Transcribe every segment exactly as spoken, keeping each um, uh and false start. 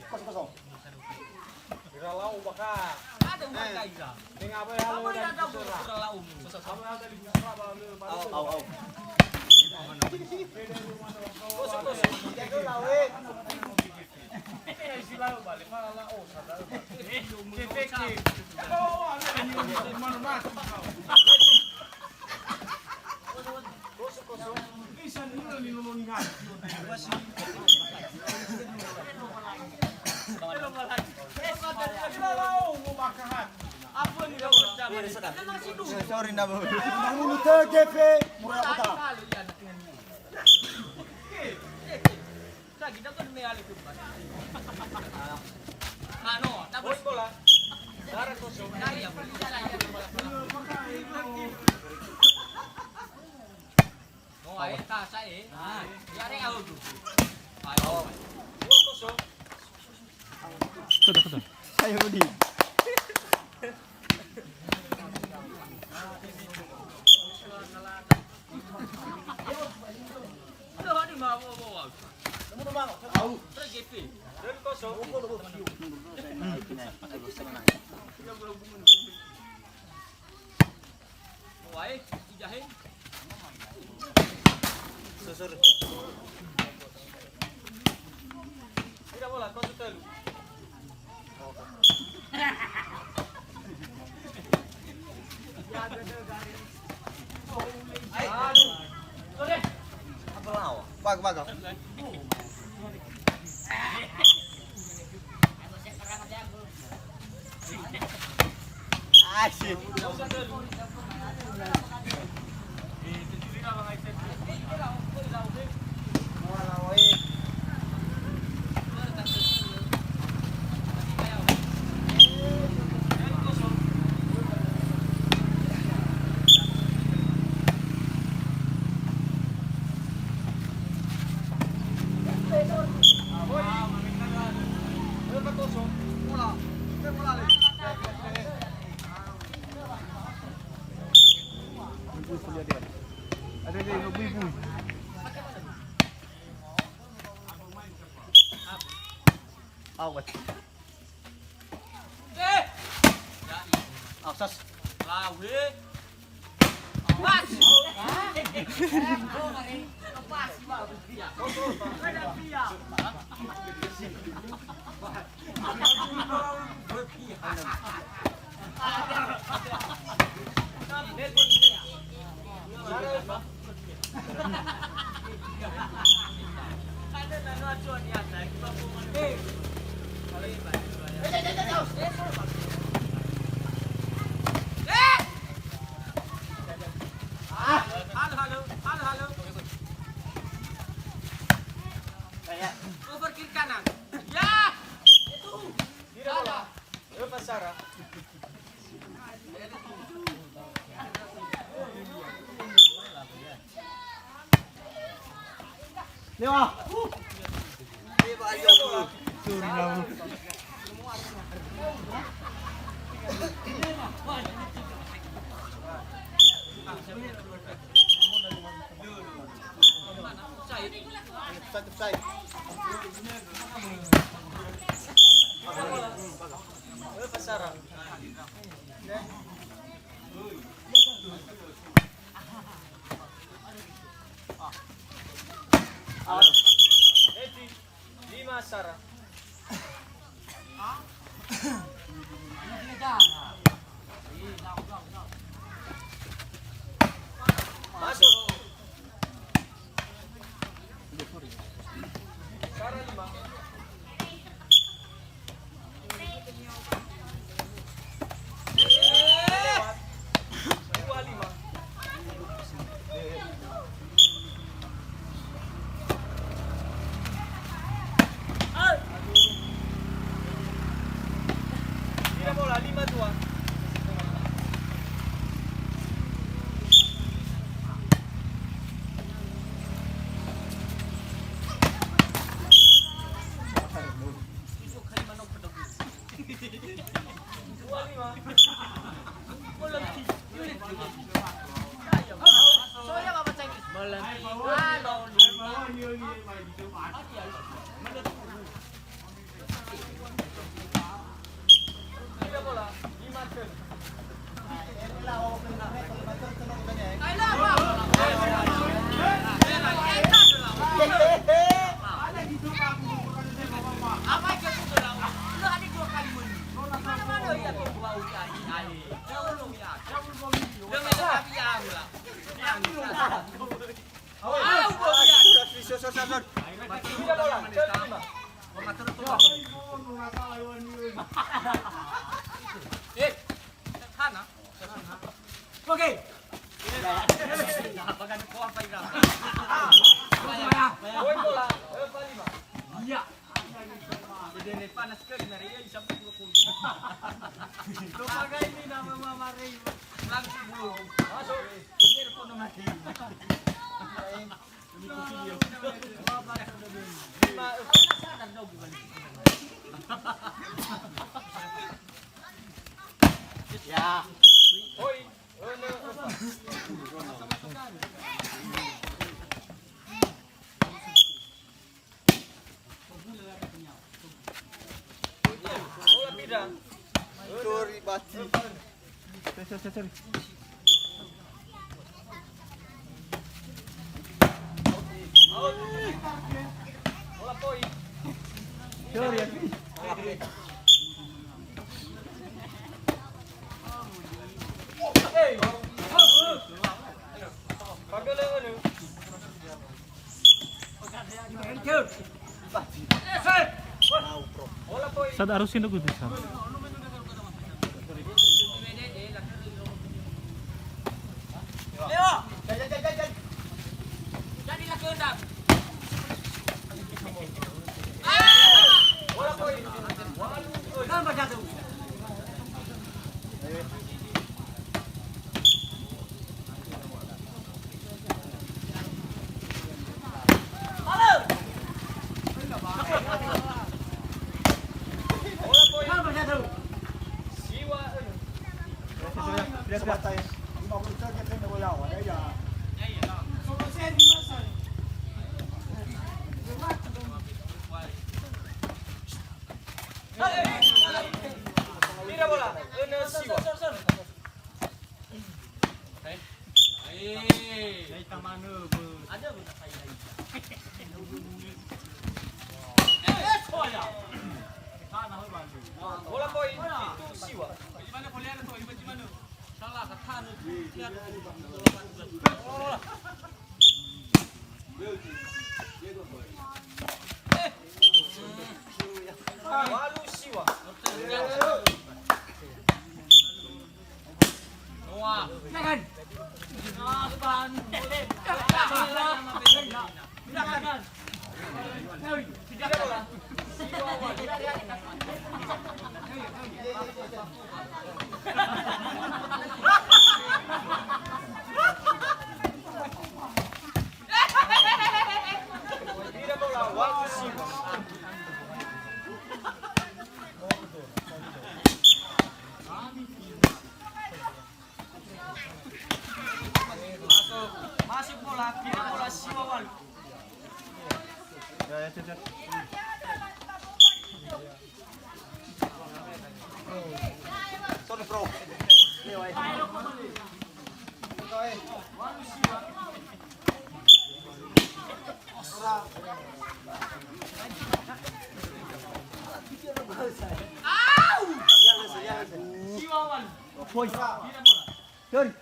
Kosong kosong. Ira lau baka. Ada umat kaisa. Dengan apa ya? Apa yang ada umat lau? Apa yang ada di Busra, Bang? Au, au, au. Kosong kosong. Jago lau, eh. Sorry, na, Bu. Dahulu tege pe, murah kota. Lagi dapat me ale tuh. Ano, dapat bola. Darah kosong. Dari apa? Oh, ayo, tas, ayo. Ah, ya, ada yang tahu tuh. Ayo. Dua kosong. Sudah, sudah. Ayo, Budi. Susur. Tidak bola, kau sudah lu. Bagus, bagus. Asik. Awas. Eh! Awas. Lawe. Pas. Pas. Ada dia. Halo, halo, halo, halo. Over kiri kanan. Ya. Itu. Salah. Öfa Sara. Lewa. Satu side. Pasara. Lima Sara. Masuk. Sara lima. Tira bola, lima dua. Eh, hana. Oke. Oi bola, eh, Palima. Iya. Jadi, panas sekali, nari, ya, bisa buka kulit. Lupa gak ini nama Mama Rey. Langsung dulu. Masuk. Jadi, ada pun nama. Ya. Sorry, Bati. Sorry, sorry, sorry. Sorry, Abi. Sada arus sinduk itu, Sam. Masuk bola, kira bola siwa walu. Sorry, bro. Au! Siwa walu. Boy. Kira bola. Sorry.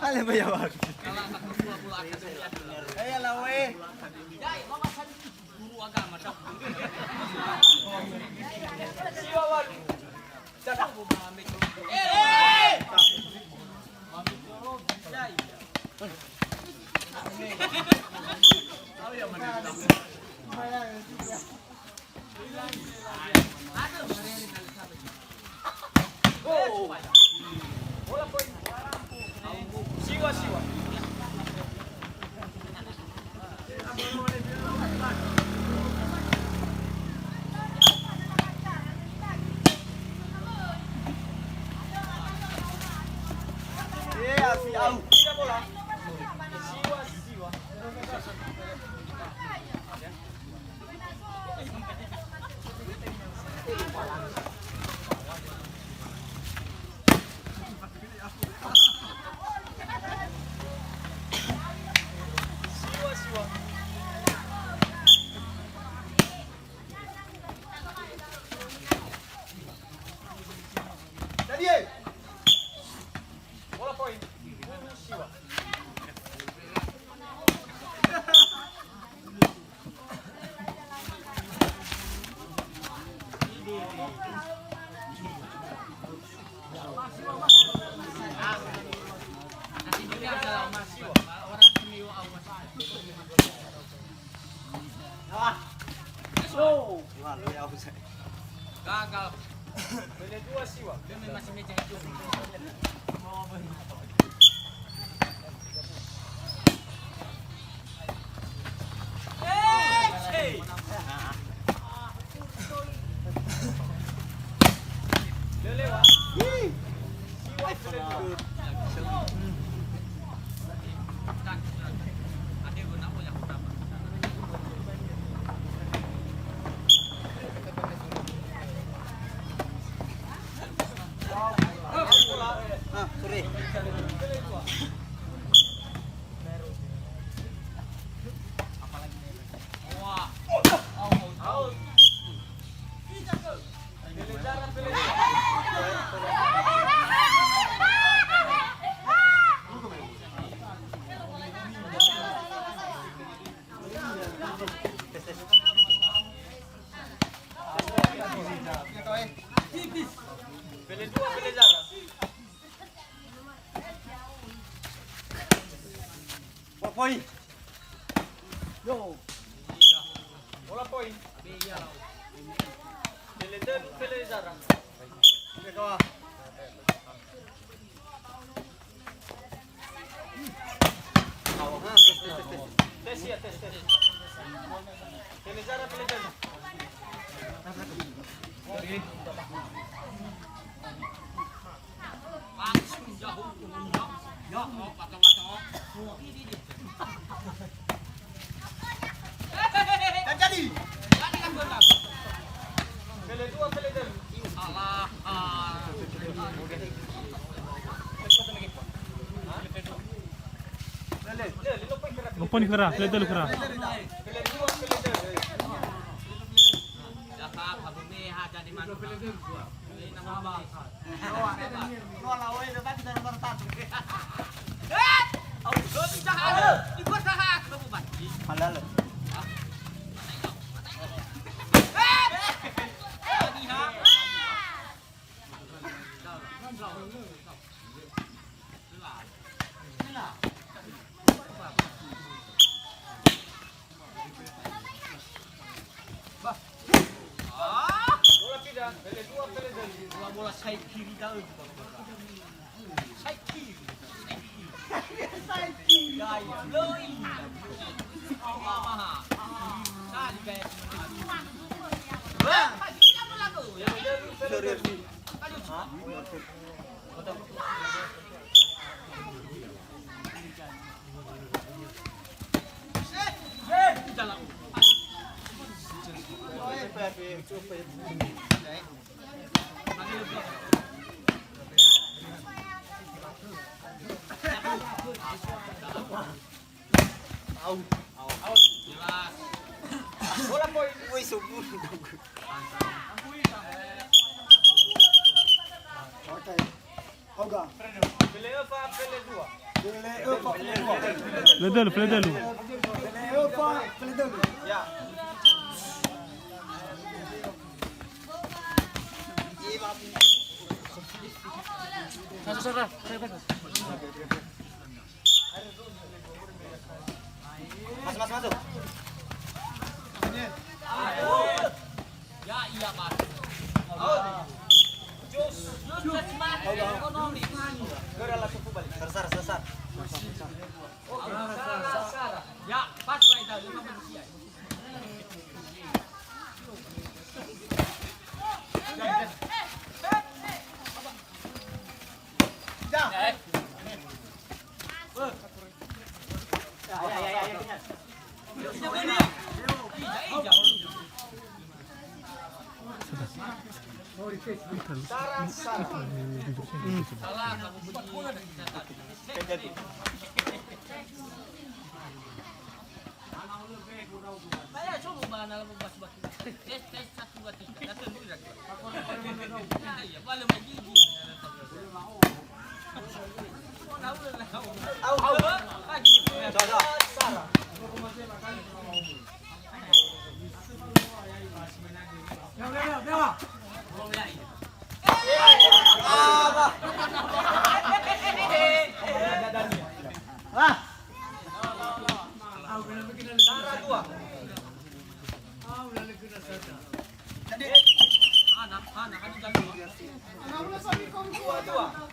Ale ba ya, Bang. Eh, lawe. Gagal. Bele dua siwa. Dia memang masih meja hijau. Ah, sorry. Pele dua, pele zara. Bola poin. Yo. Bola poin. Pele dua, pele zara. Tes ya, tes, tes. Pele zara, pele zara. Langsung jauh. Ya, oh, pato, pato. Kan jadi. Jadi kan bola. Pele dua, pele dua. Salah. Ah. Loponi khöra, pele dua khöra. Halal. Bola pindah, pele dua, pele dua. Bola, bola side kiri da'ö. Side kiri. Side kiri. Ya, ya. Loi. Maha. Sali kayak. Wah, gila bola tuh. Ya, ya, ya. Serius. Aduh. Hah? Au. Au. Jelas. Bola poin. Woi, sombong. Oke. Oga. Pele öfa, pele dua. Pele öfa, pele dua. Pele dua, pele dua. Pele öfa, pele dua. Ya. Sasa, sasa. Masuk, masuk, masuk. Ya, iya, Pak. Jos, jos, jos, Pak. Ekonomi. Gerak langsung balik. Sar, sar, sar, sar. Oke, sar, sar. Ya, pas, Pak, itu, lima menit, ya. Saya coba mana lepas batu. Tes, tes, satu, dua, tiga. Datang dulu dah. Iya, bala mai gigi. Au, au. Au, au. Dua-dua.